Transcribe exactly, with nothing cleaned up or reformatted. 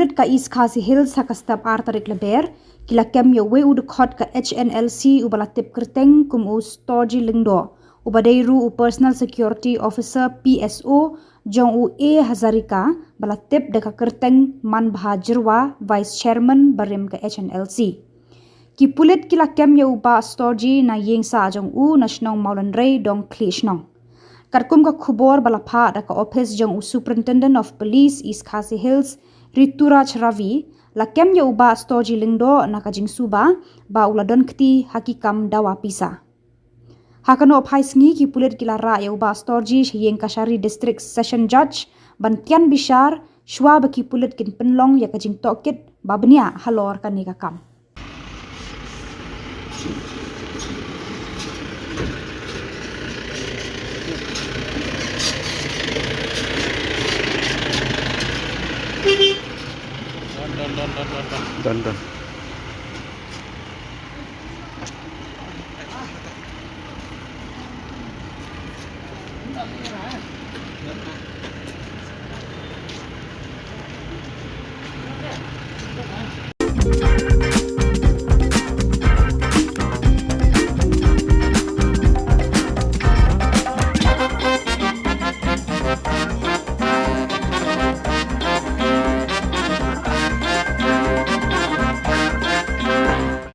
Ka East Khasi Hills ha ka step ar tarik Lber, ki la kem ïa uwei u dkhot ka H N L C uba la tip kyrteng kum u Storji Lyngdoh, uba dei ruh u Personal Security Officer, P S O, jong u A Hazarika, ba la tip da ka kyrteng Manbha Jyrwa, Vice Chairman barim ka H N L C. Ki pulit ki la kem ïa u Bah Storji na ïing sah jong u na shnong Mawlynrei, dong khlieh shnong. Katkum ka khubor ba la phah da ka ophis jong u Superintendent of Police East Khasi Hills, Rituraj Ravi, la kem ïa u Bah Storji Lyngdoh na ka jingsuba ba u la don kti ha ki kam dawa pisa. Ha ka nohphai sngi, ki pulit ki la rah ïa u Bah Storji sha ïing kashari District Session Judge ban tian bishar, shuwa ba ki pulit kin pynlong ïa ka jingtohkit ba bniah halor kane ka kam. Done, done.